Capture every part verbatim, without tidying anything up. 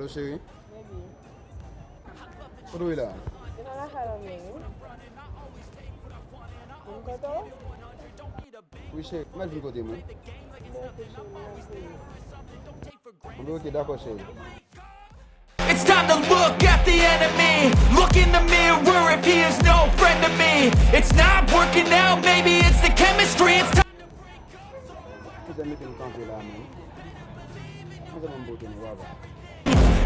Yo, cheri. Baby. Kote w ye la? Mwen nan lakay la menm, wi. Vin kote w? Wi, cheri. Mèt vin kote mwen. Mwen oke, cheri, mwen ap vini. Bon, oke, dakò, cheri. It's time to look at the enemy. Look in the mirror if he is no friend to me. It's not working out, maybe it's the chemistry. It's time to break up. Kouzen, mete m kanpe la, man. Kouzen, m pote nou, papa.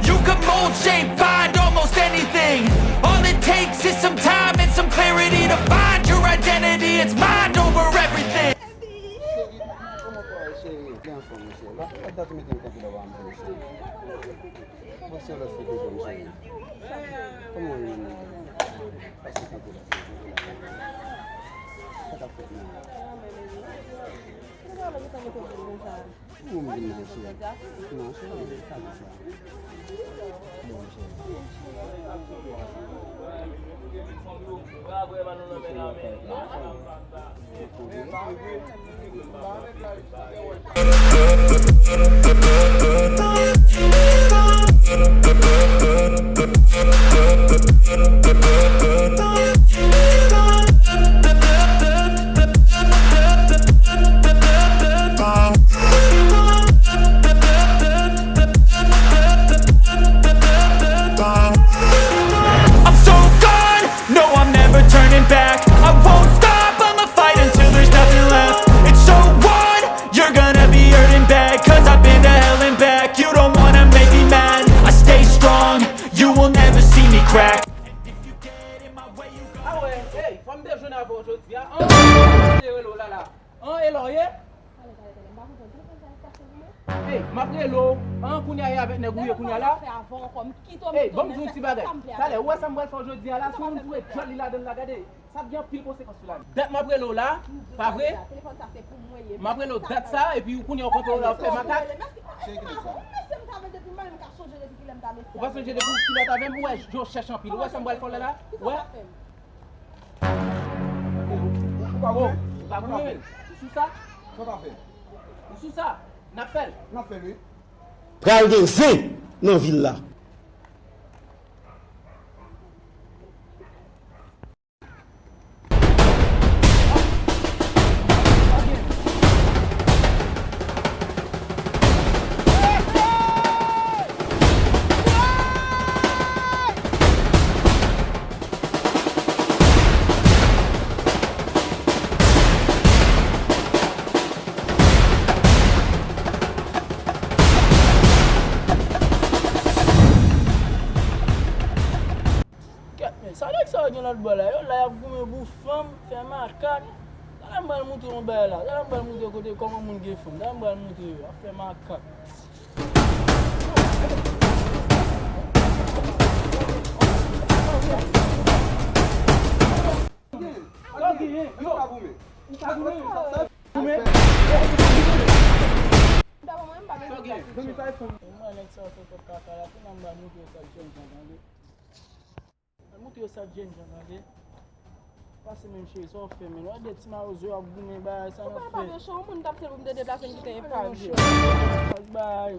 You can mold, shape, find almost anything. All it takes is some time and some clarity to find your identity. It's mind over everything. Cheri, kòman w ye, cheri? Byen anfòm, cheri. La, la dat ou mete m kanpe la, papa, m cheri. Bon, se lòt foto, cheri. Kòman w ye, menm? Pase kanpe la, cheri. Sa k ap fèt, menm? Ou menm vin nan cheri. Non, cheri, sa di sa. Bon, cheri. I'm so gone, no, I'm never turning back. I won't stop, I'ma fight until there's nothing left. It's so on, you're gonna be hurting bad, 'cause I've been to hell and back. You don't wanna make me mad, I stay strong, you will never see me crack. Ah ouais, hey, fò m te jwenn avè w jodi a. An, m te rele w la la. An, e la w ye? Hey, m ap rele w. An, kounye a e avèk nèg ou ye kounye a la? Hey, ban m di w yon ti bagay. Talè, ou wè sa m pral fè w jodi a la? Si w vin foure djòl li ladann la, gade. Sa ap gen anpil konsekans sou lavi. Dat m ap rele w la, pa vre? M ap rele w dat sa, epi ou kounye a w kanpe w la w ap fè makak. Ou pa sonje depi w kilòt avè m? Ou wè, yo chèch anpil. Ou wè sa m pral fè w la la? Ou wè? Ou pa goumen? Ou pa goumen? Ou sou sa? Sa w ta fè? Ou sou sa? N ap fè l. N ap fè l, wi. Pral gen zen nan vil la. Kèt, men sa nèg sa yo gen lòt bò la? Yo la, y ap goumen pou fanm, fè makak. Talè m pral moutre yon bagay la. Talè m pral moutre kote, kòman moun gen fanm. Talè m pral moutre yo. Y ap fè makak. Sa w genyen? Yo! Ou ka goumen? Goumen? Mwen, nèg sa yo fè kòb kaka la, kounye a m pral moutre yo sa k jènjan, tande. Mwen moutre yo sa k jènjan, tande. Pase menm cheri, sa w fè menm? Wè de ti mawozo yo ap goumen bagay sa nan fè. Ou pa cho, moun t ap sèl pou m te deplase m kite epa l. Bagay.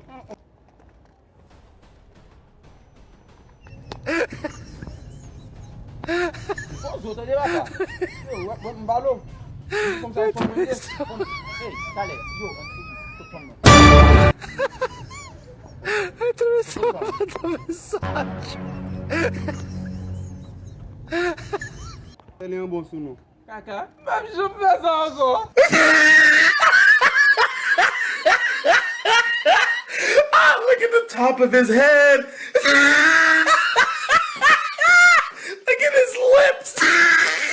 Mawozo, tande papa. Yo, wè, wè, m balo. Kòmsa fò mwen ye. Hey, talè, yo, ann fini. Tout fanm nan. Tout fanm nan. Sa pa t mesaj. Tèlè an bon sou nou. Kaka. M p ap janm fè sa ankò. Ah, look at the top of his head.